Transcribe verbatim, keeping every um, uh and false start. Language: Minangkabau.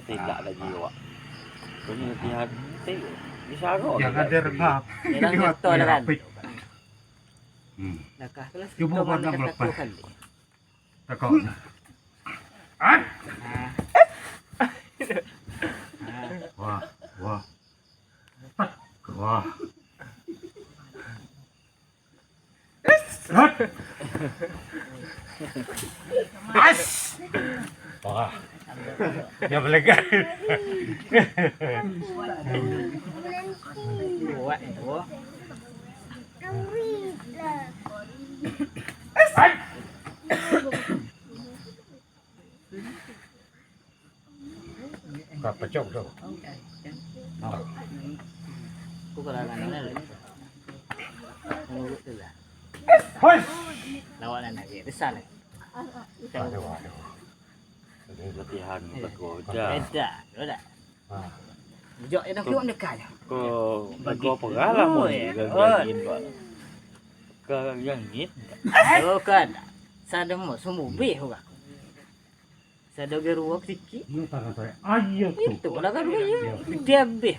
Tidak lagi awak. Kami latihan. Bisa kok. Yang ada rengap. Yang ada rengap. Hmm. Langkah tu lah. Cuba kau pandang lepas. Takut. At! Wah, wah. Wah. At! As! Wah. Dia melegar. Kuat, wah. Ka pecok tu. Aku kalangan mana tu? Menurut tu lah. Hoi! Lawan anak dia, besar lah. Aduh, aduh. Latihan, bagus. Beda, beda. Bujak je dah keluar dekat je. Ko bagus apa lah mun gangin, Pak? Gangin. Bukan. Sadamo sumubih urang. Sado geruak sikit. Iyo, tangan saya. Ayo tu. Itu lah kan dia. Dia habis.